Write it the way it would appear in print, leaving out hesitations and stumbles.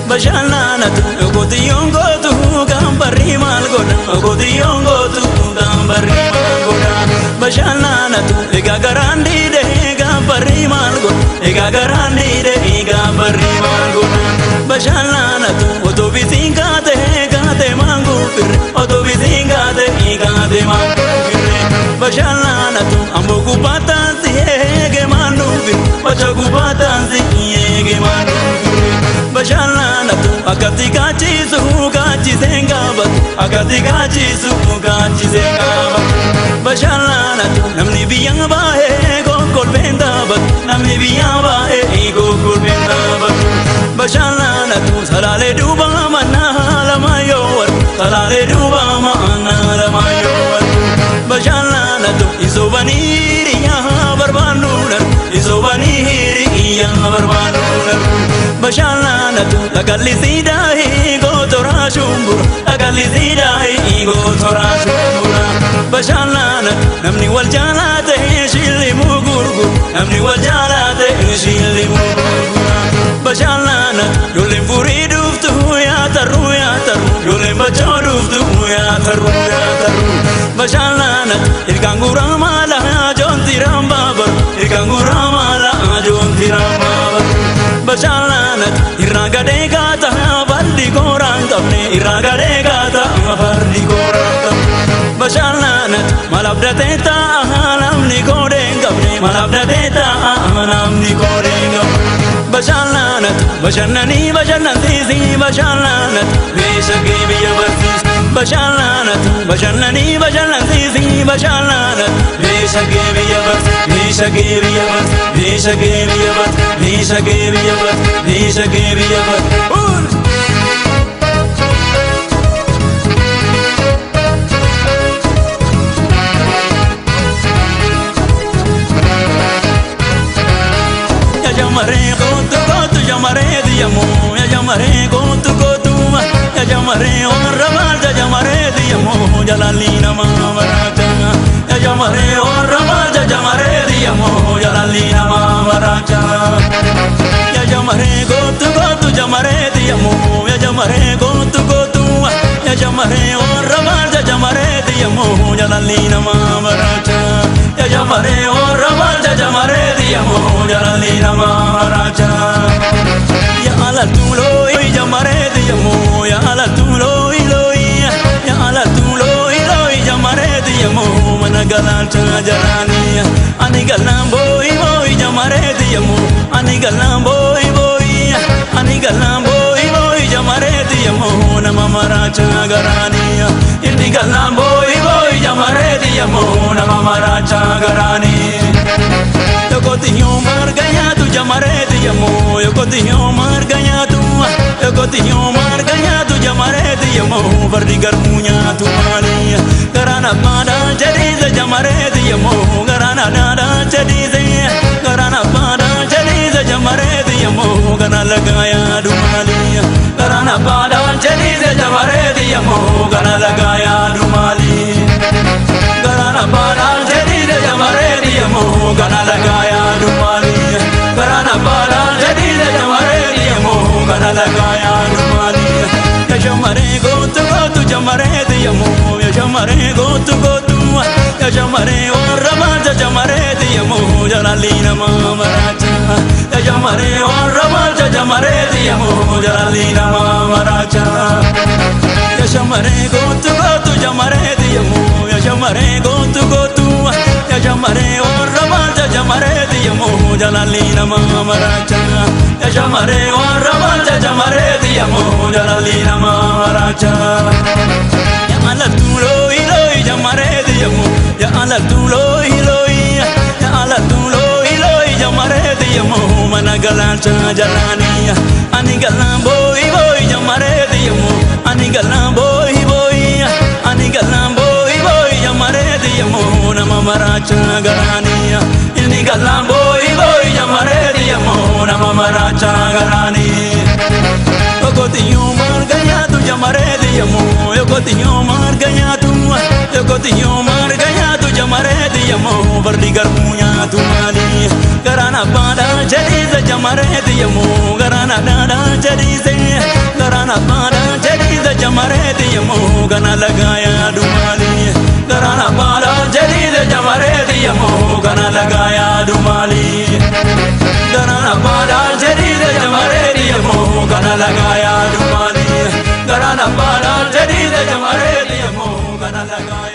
Bashannanatu qotiyyoon gootu gaanfarri maal godha, qotiyyoon gootu gaanfarri maal godha. Bashannanatu egaa garaan diide gaanfarri maal godha, egaa garaan diide gaanfarri maal godha. Bashannanatu otoo bisiin kaate kaate maanguu firre, otoo bisiin kaate kaate maanguu firre. Bashannanatu amboo gubbaataan si eege maanduu firre, bacha gubbaataan si eege maanduu firre. Bashannanatu akkatti kaachisu kaachiseen gaafatu, akkatti kaachisu kaachiseen gaafatu. Bashannanatu namni biyya baay'ee kokkolbeen taphatu, namni biyya baay'ee kokkolbeen taphatu. Bashannanatu salaalee duuba mannaa lama yoo wartu, salaalee duuba mannaa lama yoo wartu. Bashannanatu isobanii hiriyaa barbaannu darbu, isobanii hiriyaa barbaannu darbu. Bashannanatu dhagallisii daahii gootoraa shumbura, dhagallisii daahii gootoraa shumbura. Bashannanatu namni wal jaalate shillimuu gurguru, namni wal jaalate shillimuu gurgura. Bashannanatu ijoolleen furii dhuftu yaatarru yaatarru, ijoolleen bachoo dhuftu yaatarru yaatarru. Bashannanatu ilkaan guuraa maala joonti rambaabaru, ilkaan guuraa maala joonti rambaabaru. Bashannanatu irraa gadee kaata fardi kooraan qabne, irraa gadee kaata fardi kooraan qabne. Bashannanatu malabdatee taa'a namni koodee hin qabne, malabdatee taa'a namni koodee hin qabne. Bashannanatu bashannanii bashannansiisii, bashannanatu meeshaa kee biyya barsiisi. Bashannanatu bashannanii bashannansiisii, bashannanatu meeshaa kee biyya barsiisi, meeshaa kee biyya barsiisi, meeshaa kee biyya barsiisi, meeshaa kee biyya barsiisi, meeshaa kee biyya barsiisi. Ya llamaré kootu kootu llamaré diyamu, ya llamaré kootu kootu, ya llamaré warra maalja llamaré diyamu, jalaalli nama maraacha. Ya llamaré warra maalja llamaré diyamu, jalaalli nama maraacha. Ya llamaré kootu kootu llamaré diyamu, ya llamaré kootu kootu, ya llamaré warra maalja llamaré diyamu, jalaalli nama maraacha. Ya llamaré warra maalja llamaré diyamu, jalaalli nama maraacha. Ya ala tulo llamaré diyamu, ya ala tulo iloi, ya ala tulo iloi llamaré diyamu, mana galaalcha jalaani. Ani galaan booyi booyi llamaré diyamu, ani galaan booyi booyi, ani galaan booyi booyi llamaré diyamu, nama maraacha garaani. Inni galaan booyi booyi llamaré diyamu, nama maraacha garaani. Yokotiyyoo marga nyaatu jamaree diyamu, yokotiyyoo marga nyaatu, yokotiyyoo marga nyaatu jamaree diyamu, fardi garbuu nyaatu maali. Garaan abbaadhaan jedhiise jamaree diyamu, garaan adaadhaan jedhiise, garaan abbaadhaan jedhiise jamaree diyamu, garaan lagaa yaadu maali. Garaan abbaadhaan jedhiise jamaree diyamu, garaan lagaa yaadu maali. Garaan abbaadhaan jedhiise jamaree diyamu, garaan lagaa yaadu maali. Garaan abbaadhaan jedhiise jamaree diyamu, garaan lagaa yaadu maali. Ya shamaree gootu gootu jamaree diyamu, ya shamaree gootu gootu, ya shamaree warra maalja jamaree diyamu, jalaalli nama maraacha. Ya shamaree warra maalja jamaree diyamu, jalaalli nama maraacha. Ya shamaree gootu gootu jamaree diyamu, ya shamaree gootu gootu, ya shamaree warra maalja jamaree diyamu, jalaalli nama maraacha. Ya shamaree warra maalja jamaree diyamu, jalaalli nama maraacha. Ya ala tuloi loi jamaree diyamu, ya ala tuloi loi, ya ala tuloi loi jamaree diyamu, mana galaalcha jalaani. Ani galaan booyi booyi jamaree diyamu, ani galaan booyi booyi, ani galaan booyi booyi jamaree. yammoo nama maraacha garaanii. Inni gallaan booyi booyi jamareeti yammoo nama maraacha garaanii. Yokotiyyoo marga nyaatu jamareeti yammoo, yokotiyyoo marga nyaatu, yokotiyyoo marga nyaatu jamareeti yammoo, fardi garbuu nyaatu maali. Garaan abbaadhaa jedhiise jamareeti yammoo, garaan adhaadhaa jedhiise, garaan abbaadhaa jedhiise jamareeti yammoo, kana lagaa yaadu maali. Garaan abbaadhaa jedhiise jamareeti yammoo, kana lagaa yaadu maali. Garaan abbaadhaa jedhiise jamareeti yammoo, kana lagaa yaadu maali. Garaan abbaadhaa jedhiise jamareeti yammoo, kana lagaa.